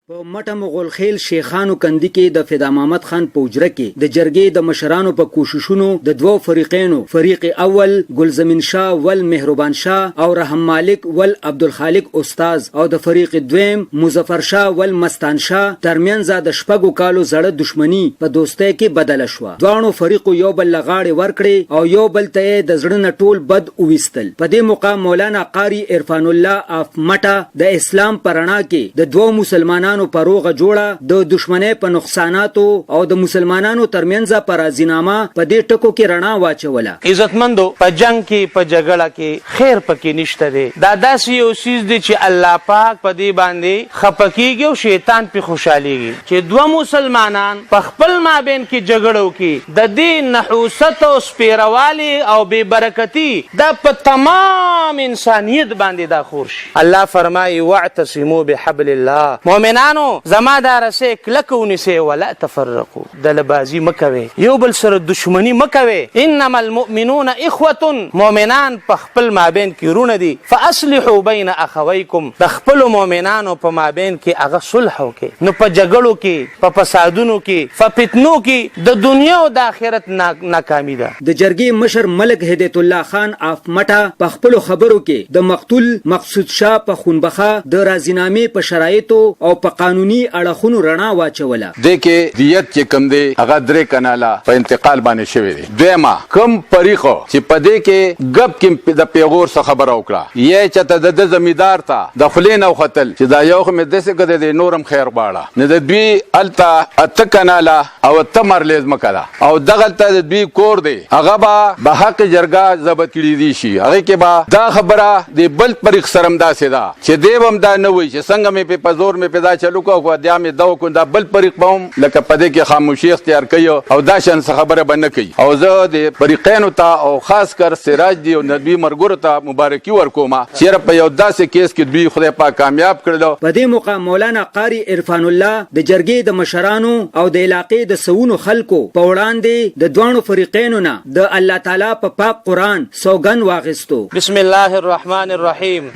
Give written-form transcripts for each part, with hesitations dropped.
په مټه مغولخېل شیخانو کندي کې د فدا محمد خان په حجره کې د جرګې د مشرانو په کوششونو د دوو فریقینو، فریق اول ګل زمین شاه ول مهربان شاه او رحم مالک ول عبدالخالق استاد او د فریق دویم مظفر شاه ول مستان شاه ترمنځ د شپږو کالو زړه دښمني په دوستۍ کې بدله شوه. دواړو فریقو یو بل له غاړې ورکړې او یو بل ته یې د زړه نه ټول بد وویستل. په دې موقع مولانا قاري عرفان الله آف مټه د اسلام په رڼا کې د دوو مسلمانانو په روغه جوړه، د دښمنۍ په نقصاناتو او د مسلمانانو ترمنځ په راضینامه په دې ټکو کې رڼا واچوله. عزتمندو! په جنګ کې، په جګړه کې خیر پکې نشته دی، دا داسې یو څیز دی چې الله پاک په دې باندې خپه کیږي او شیطان پرې خوشحالیږي چې دوه مسلمانان په خپل مابین کې جګړه وکړي، د دې نحوست او سپیره والی او بې برکتي دا په تمام انسانیت باندې دا خور شي. الله فرمايي، واعتصموا بحبل الله، مؤمنانو زما دا رسۍ کلکه ونیسئ، ولا تفرقوا، ډله بازي مه کوئ، یو بل سره دښمني مه کوئ، انما المؤمنون اخوة، مؤمنان په خپل مابین کې وروڼه دي، فاصلحوا بین اخویکم، د خپلو مؤمنانو په مابین کې هغه صلح وکړئ، نو په جګړو کې، په فسادونو کې، په فتنو کې د دنیا او د آخرت ناکامي ده. د جرګې مشر ملک هدایت الله خان آف مټه په خپلو خبرو کې د مقتول مقصود شاه په خونبخه د راضینامې په شرایطو او په قانوني اړخونو رڼا واچوله. دې کې دیت چې کوم دی هغه درې کناله په انتقال باندې شوی دی. دویمه کوم فریق چې په دې کې ګپ کې د پیغور څه خبره وکړه یې چته د ده زمیدار ته د خولې نه وختل چې دا یو خو مې داسې کړی دی نور هم خیر غواړه نو د دوی هلته اته کناله او اته مرلې ځمکه ده او دغلته د دوی کور دی هغه به به حق جرګه ضبط کړي دي شي هغه کې به دا خبره د بل طریق سره هم داسې ده چې دی به هم دا نه وایي چې څنګه مې په زور مې په دا چلو کو خو بیا مې دا وکړو دا بل طریق به هم لکه په دې کې خاموشي اختیار کوي او دا شان څه خبره به نه کوي او زه د فریقینو ته او خاص کر سراج دی او نبی مرګورو ته مبارکي ورکوم چیرې په یو داسې کیس کې دوی خدای پاک کامیاب کړل. په دې موقع مولانا قاري عرفان الله د جرګې د مشرانو او د علاقې د سوونو خلکو په وړاندې د دواړو فریقینو نه د الله تعالی په پاک قرآن سوګند واخیستو. بسم الله الرحمن الرحیم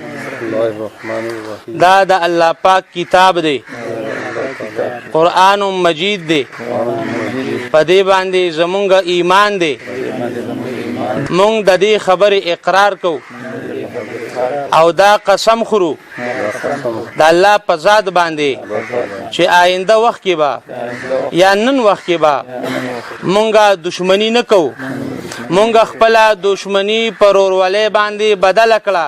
دا د الله پاک کتاب دی، قرآن مجید دی، په دې باندې زمونږ ایمان دی، مونږ د دې خبرې اقرار کوو او دا قسم خورو د الله په ذات باندې چې آینده وخت کې به یا نن وخت کې به مونږه دشمنی نه کوو، مونږ خپل دشمنی پر ورولې باندې بدل کړه.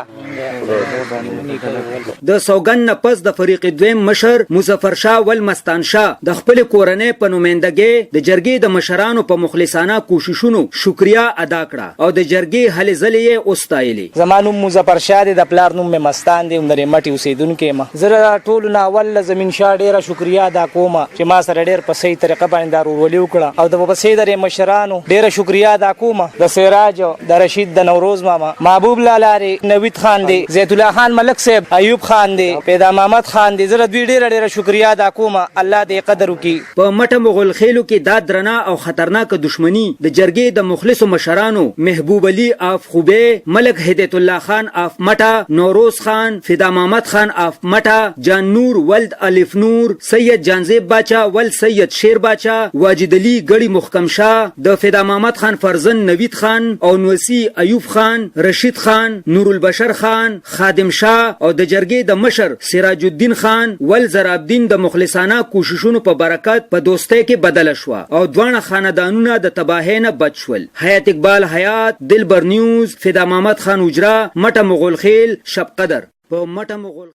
د سوګند نه پس د فریق دویم مشر مظفر شاه ول مستان شاه د خپلې کورنۍ په نمایندګۍ د جرګې د مشرانو په مخلصانه کوششونو شکریه ادا کړه او د جرګې هلې ځلې یې وستایلې. زما نوم مظفر شاه دی، د پلار نوم مې مستان دی، هم د رېمټې اوسېدونکی یم. زه له ټولو نه اول له زمین شاه ډېره شکریه ادا کوم چې ما سره ډېر په صحیح طریقه باندې دا ورورولي وکړه او د ورپسې د رې مشرانو ډېره شکریه ادا کوم، د سراج، د رشید، د نوروز ماما، محبوب لالا دی، نوید خان دی، زیت الله خان ملک صاحب، ایوب خان دی، پیدا محمد خان دی، زه له دوی ډېره ډېره شکریه ادا کوم، الله دې یې قدر وکړي. په مټه مغولخېلو کې دا درنه او خطرناکه دښمني د جرګې د مخلصو مشرانو محبوب علي آف خوبې، ملک هدایت الله خان آف مټه، نوروز خان، فدا محمد خان آف مټه، جان نور ولد الف نور، سید جانزیب باچا ولد سید شیر باچا، واجد علي ګړي محکم شاه، د فدا محمد خان فرزند نوید خان او نوسی ایوب خان، رشید خان، نورالبشر خان، خادم شاه او د جرګې د مشر سراج الدین خان ول زرابدین د مخلصانه کوششونو په برکت په دوستۍ کې بدله شوه او دواړه خاندانونه د تباهۍ نه بچ شول. حیات اقبال حیات، دلبر نیوز، فدا محمد خان حجره، مټه مغولخیل، شبقدر. په مټه مغول.